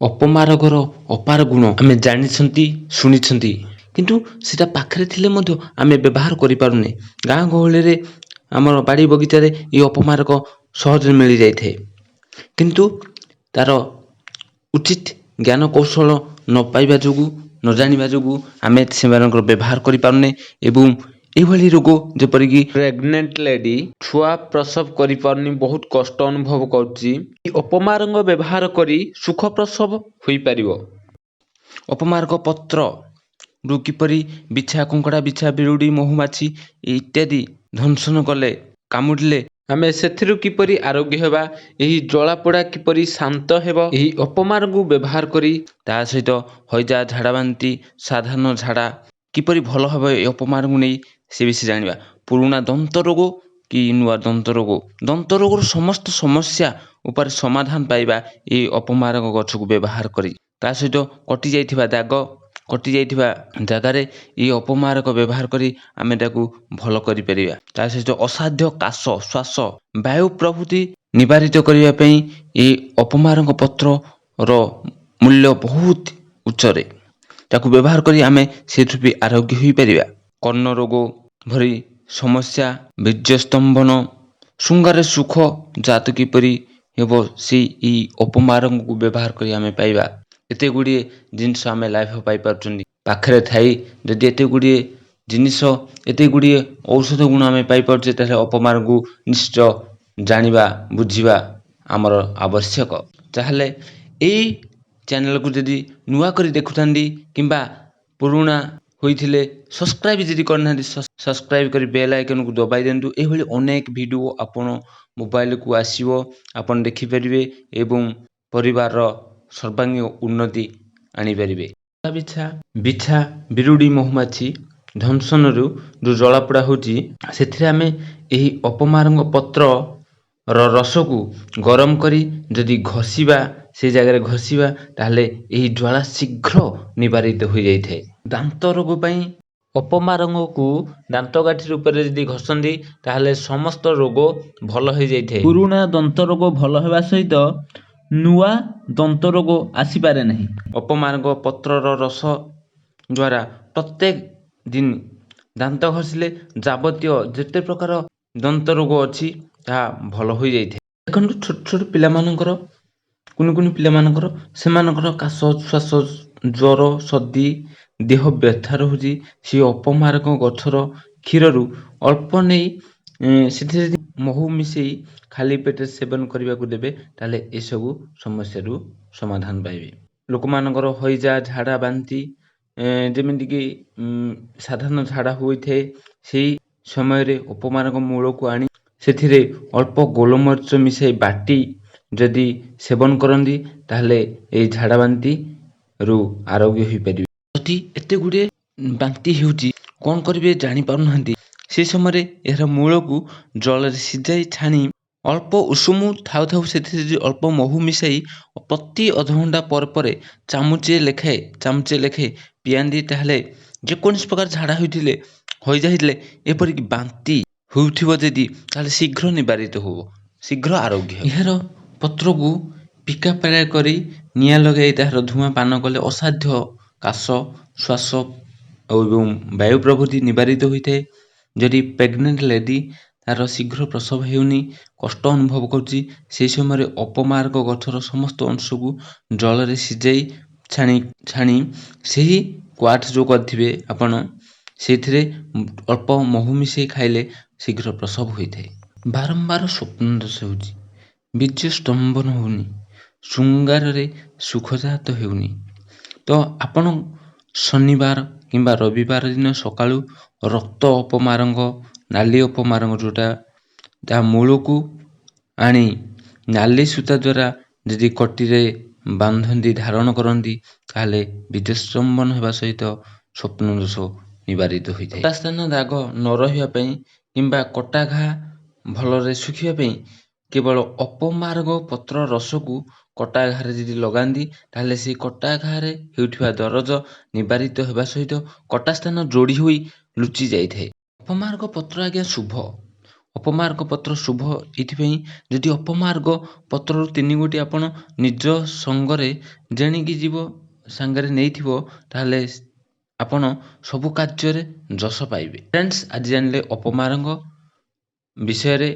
ଅପମାରଗର ଅପାର ଗୁଣ ଆମେ ଜାଣିଛନ୍ତି, ଶୁଣିଛନ୍ତି, କିନ୍ତୁ ସେଇଟା ପାଖରେ ଥିଲେ ମଧ୍ୟ ଆମେ ବ୍ୟବହାର କରିପାରୁନେ। ଗାଁ ଗହଳିରେ, ଆମର ବାଡ଼ି ବଗିଚାରେ ଏହି ଅପମାରକ ସହଜରେ ମିଳିଯାଇଥାଏ, କିନ୍ତୁ ତା'ର ଉଚିତ ଜ୍ଞାନ କୌଶଳ ନ ପାଇବା ଯୋଗୁଁ, ନ ଜାଣିବା ଯୋଗୁଁ ଆମେ ସେମାନଙ୍କର ବ୍ୟବହାର କରିପାରୁନେ। ଏବଂ ଏଇଭଳି ରୋଗ ଯେପରିକି ପ୍ରେଗନେଣ୍ଟ ଲେଡ଼ି ଛୁଆ ପ୍ରସବ କରିପାରୁନି, ବହୁତ କଷ୍ଟ ଅନୁଭବ କରୁଛି, ଅପମାରଙ୍ଗ ବ୍ୟବହାର କରି ସୁଖ ପ୍ରସବ ହୋଇପାରିବ। ଅପମାର୍ଗ ପତ୍ରରୁ କିପରି ବିଛା, କଙ୍କଡ଼ା ବିଛା, ବିରୁଡ଼ି, ମହୁମାଛି ଇତ୍ୟାଦି ଦଂଶନ କଲେ, କାମୁଡ଼ିଲେ ଆମେ ସେଥିରୁ କିପରି ଆରୋଗ୍ୟ ହେବା, ଏହି ଜଳାପୋଡ଼ା କିପରି ଶାନ୍ତ ହେବ ଏହି ଅପମାରଙ୍କୁ ବ୍ୟବହାର କରି, ତା ସହିତ ହଇଜା, ଝାଡ଼ାବାନ୍ତି, ସାଧାରଣ ଝାଡ଼ା କିପରି ଭଲ ହେବ ଏହି ଅପମାରଙ୍କୁ ନେଇ ସେ ବିଷୟରେ ଜାଣିବା। ପୁରୁଣା ଦନ୍ତ ରୋଗ କି ନୂଆ ଦନ୍ତ ରୋଗ, ଦନ୍ତ ରୋଗର ସମସ୍ତ ସମସ୍ୟା ଉପରେ ସମାଧାନ ପାଇବା ଏହି ଅପମାରକ ଗଛକୁ ବ୍ୟବହାର କରି। ତା ସହିତ କଟିଯାଇଥିବା ଦାଗ, କଟିଯାଇଥିବା ଜାଗାରେ ଏହି ଅପମାରକ ବ୍ୟବହାର କରି ଆମେ ତାକୁ ଭଲ କରିପାରିବା। ତା ସହିତ ଅସାଧ୍ୟ କାଶ, ଶ୍ୱାସ, ବାୟୁ ପ୍ରଭୃତି ନିବାରିତ କରିବା ପାଇଁ ଏହି ଅପମାରକ ପତ୍ରର ମୂଲ୍ୟ ବହୁତ ଉଚ୍ଚରେ। ତାକୁ ବ୍ୟବହାର କରି ଆମେ ସେଥିରୁ ବି ଆରୋଗ୍ୟ ହୋଇପାରିବା। କର୍ଣ୍ଣ ରୋଗ ଭଳି ସମସ୍ୟା, ବୀର୍ଯ୍ୟସ୍ତମ୍ଭନ, ଶୃଙ୍ଗାରରେ ସୁଖ ଜାତ କିପରି ହେବ, ସେଇ ଏହି ଅପମାରକକୁ ବ୍ୟବହାର କରି ଆମେ ପାଇବା। ଏତେ ଗୁଡ଼ିଏ ଜିନିଷ ଆମେ ଲାଭ ପାଇପାରୁଛନ୍ତି। ପାଖରେ ଥାଇ ଯଦି ଏତେ ଗୁଡ଼ିଏ ଜିନିଷ, ଏତେ ଗୁଡ଼ିଏ ଔଷଧ ଗୁଣ ଆମେ ପାଇପାରୁଛେ, ତାହେଲେ ଅପମାରକକୁ ନିଶ୍ଚୟ ଜାଣିବା, ବୁଝିବା ଆମର ଆବଶ୍ୟକ। ତାହେଲେ ଏଇ ଚ୍ୟାନେଲକୁ ଯଦି ନୂଆ କରି ଦେଖୁଥାନ୍ତି କିମ୍ବା ପୁରୁଣା ହୋଇଥିଲେ ସବସ୍କ୍ରାଇବ୍ ଯଦି କରିନାହାନ୍ତି, ସବସ୍କ୍ରାଇବ୍ କରି ବେଲ୍ ଆଇକନ୍କୁ ଦବାଇ ଦିଅନ୍ତୁ। ଏଇଭଳି ଅନେକ ଭିଡ଼ିଓ ଆପଣ ମୋବାଇଲକୁ ଆସିବ, ଆପଣ ଦେଖିପାରିବେ ଏବଂ ପରିବାରର ସର୍ବାଙ୍ଗୀନ ଉନ୍ନତି ଆଣିପାରିବେ। ବିଛା ବିଛା, ବିରୁଡ଼ି, ମହୁମାଛି ଦଂଶନରୁ ଯେଉଁ ଜଳାପୋଡ଼ା ହେଉଛି, ସେଥିରେ ଆମେ ଏହି ଅପମାରକ ପତ୍ରର ରସକୁ ଗରମ କରି ଯଦି ଘଷିବା, ସେ ଜାଗାରେ ଘଷିବା, ତାହେଲେ ଏହି ଜ୍ୱାଳା ଶୀଘ୍ର ନିବାରିତ ହୋଇଯାଇଥାଏ। ଦାନ୍ତ ରୋଗ ପାଇଁ ଅପମାରକକୁ ଦାନ୍ତକାଠି ରୂପରେ ଯଦି ଘଷନ୍ତି, ତାହେଲେ ସମସ୍ତ ରୋଗ ଭଲ ହୋଇଯାଇଥାଏ। ପୁରୁଣା ଦନ୍ତ ରୋଗ ଭଲ ହେବା ସହିତ ନୂଆ ଦନ୍ତ ରୋଗ ଆସିପାରେ ନାହିଁ। ଅପମାରକ ପତ୍ରର ରସ ଦ୍ୱାରା ପ୍ରତ୍ୟେକ ଦିନ ଦାନ୍ତ ଘଷିଲେ ଯାବତୀୟ ଯେତେ ପ୍ରକାର ଦନ୍ତ ରୋଗ ଅଛି, ତାହା ଭଲ ହୋଇଯାଇଥାଏ। ଦେଖନ୍ତୁ, ଛୋଟ ଛୋଟ ପିଲାମାନଙ୍କର, କୁନି କୁନି ପିଲାମାନଙ୍କର, ସେମାନଙ୍କର କାଶ, ଶ୍ୱାସ, ଜ୍ୱର, ସର୍ଦ୍ଦି, ଦେହ ବ୍ୟଥା ରହୁଛି, ସେ ଅପମାରକ ଗଛର କ୍ଷୀରରୁ ଅଳ୍ପ ନେଇ ସେଥିରେ ଯଦି ମହୁ ମିଶାଇ ଖାଲି ପେଟରେ ସେବନ କରିବାକୁ ଦେବେ, ତାହେଲେ ଏସବୁ ସମସ୍ୟାରୁ ସମାଧାନ ପାଇବେ। ଲୋକମାନଙ୍କର ହଇଜା, ଝାଡ଼ା ବାନ୍ତି, ଯେମିତିକି ସାଧାରଣ ଝାଡ଼ା ହୋଇଥାଏ, ସେହି ସମୟରେ ଅପମାରକ ମୂଳକୁ ଆଣି ସେଥିରେ ଅଳ୍ପ ଗୋଲମରିଚ ମିଶାଇ ବାଟି ଯଦି ସେବନ କରନ୍ତି, ତାହେଲେ ଏଇ ଝାଡ଼ା ବାନ୍ତିରୁ ଆରୋଗ୍ୟ ହୋଇପାରିବେ। ଯଦି ଏତେ ଗୁଡ଼ିଏ ବାନ୍ତି ହେଉଛି, କ'ଣ କରିବେ ଜାଣିପାରୁନାହାନ୍ତି, ସେ ସମୟରେ ଏହାର ମୂଳକୁ ଜଳରେ ସିଝାଇ ଛାଣି ଅଳ୍ପ ଉଷୁମ ଥାଉ ଥାଉ ସେଥିରେ ଯଦି ଅଳ୍ପ ମହୁ ମିଶାଇ ପ୍ରତି ଅଧଘଣ୍ଟା ପରେ ପରେ ଚାମୁଚେ ଲେଖାଏ ଚାମୁଚେ ଲେଖାଏ ପିଆନ୍ତି, ତାହେଲେ ଯେକୌଣସି ପ୍ରକାର ଝାଡ଼ା ହୋଇଥିଲେ, ହଇଜା ହେଇଥିଲେ, ଏପରିକି ବାନ୍ତି ହେଉଥିବ ଯଦି, ତାହେଲେ ଶୀଘ୍ର ନିବାରିତ ହେବ, ଶୀଘ୍ର ଆରୋଗ୍ୟ। ଏହାର ପତ୍ରକୁ ପିକା ପ୍ରାୟ କରି ନିଆଁ ଲଗାଇ ତାହାର ଧୂଆଁ ପାନ କଲେ ଅସାଧ୍ୟ କାଶ, ଶ୍ୱାସ ଏବଂ ବାୟୁ ପ୍ରଭୃତି ନିବାରିତ ହୋଇଥାଏ। ଯଦି ପ୍ରେଗନେଣ୍ଟ ଲେଡ଼ି ତାର ଶୀଘ୍ର ପ୍ରସବ ହେଉନି, କଷ୍ଟ ଅନୁଭବ କରୁଛି, ସେହି ସମୟରେ ଅପମାରକ ଗଛର ସମସ୍ତ ଅଂଶକୁ ଜଳରେ ସିଝାଇ ଛାଣି ଛାଣି ସେହି କ୍ୱାଥ ଯେଉଁ କରିଥିବେ ଆପଣ, ସେଇଥିରେ ଅଳ୍ପ ମହୁ ମିଶାଇ ଖାଇଲେ ଶୀଘ୍ର ପ୍ରସବ ହୋଇଥାଏ। ବାରମ୍ବାର ସ୍ୱପ୍ନ ଦୋଷ ହେଉଛି, ବୀର୍ଯ୍ୟ ସ୍ତମ୍ଭନ ହେଉନି, ଶୃଙ୍ଗାରରେ ସୁଖଜାତ ହେଉନି, ତ ଆପଣ ଶନିବାର କିମ୍ବା ରବିବାର ଦିନ ସକାଳୁ ରକ୍ତ ଅପମାରକ, ନାଲି ଅପମାରକ ଯେଉଁଟା, ତା ମୂଳକୁ ଆଣି ନାଲି ସୂତା ଦ୍ୱାରା ଯଦି କଟିରେ ବାନ୍ଧନ୍ତି, ଧାରଣ କରନ୍ତି, ତାହେଲେ ବୀର୍ଯ୍ୟସ୍ତମ୍ଭନ ହେବା ସହିତ ସ୍ୱପ୍ନ ଦୋଷ ନିବାରିତ ହୋଇଥାଏ। କଟା ସ୍ଥାନ ଦାଗ ନ ରହିବା ପାଇଁ କିମ୍ବା କଟା ଘା ଭଲରେ ଶୁଖିବା ପାଇଁ କେବଳ ଅପମାରକ ପତ୍ର ରସକୁ କଟା ଘାରେ ଯଦି ଲଗାନ୍ତି, ତାହେଲେ ସେଇ କଟା ଘାରେ ହେଉଥିବା ଦରଜ ନିବାରିତ ହେବା ସହିତ କଟା ସ୍ଥାନ ଯୋଡ଼ି ହୋଇ ଲୁଚି ଯାଇଥାଏ। ଅପମାରକ ପତ୍ର ଆଜ୍ଞା ଶୁଭ। ଅପମାର୍ଗ ପତ୍ର ଶୁଭ ଏଇଥିପାଇଁ, ଯଦି ଅପମାର୍ଗ ପତ୍ରରୁ 3 ଗୋଟି ଆପଣ ନିଜ ସଙ୍ଗରେ ଯେଣିକି ଯିବ ସାଙ୍ଗରେ ନେଇଥିବ, ତାହେଲେ ଆପଣ ସବୁ କାର୍ଯ୍ୟରେ ଯଶ ପାଇବେ। ଫ୍ରେଣ୍ଡସ୍, ଆଜି ଜାଣିଲେ ଅପମାର୍ଗ ବିଷୟରେ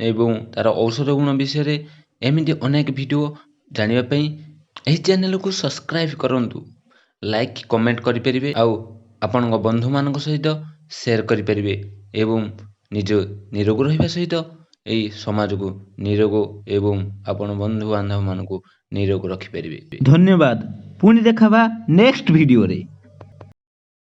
ଏବଂ ତା'ର ଔଷଧ ଗୁଣ ବିଷୟରେ। ଏମିତି ଅନେକ ଭିଡ଼ିଓ ଜାଣିବା ପାଇଁ ଏହି ଚ୍ୟାନେଲକୁ ସବସ୍କ୍ରାଇବ୍ କରନ୍ତୁ, ଲାଇକ୍ କମେଣ୍ଟ କରିପାରିବେ ଆଉ ଆପଣଙ୍କ ବନ୍ଧୁମାନଙ୍କ ସହିତ ସେୟାର କରିପାରିବେ ଏବଂ ନିଜ ନିରୋଗ ରହିବା ସହିତ ଏହି ସମାଜକୁ ନିରୋଗ ଏବଂ ଆପଣ ବନ୍ଧୁବାନ୍ଧବମାନଙ୍କୁ ନିରୋଗ ରଖିପାରିବେ। ଧନ୍ୟବାଦ, ପୁଣି ଦେଖାବା ନେକ୍ସଟ ଭିଡ଼ିଓରେ।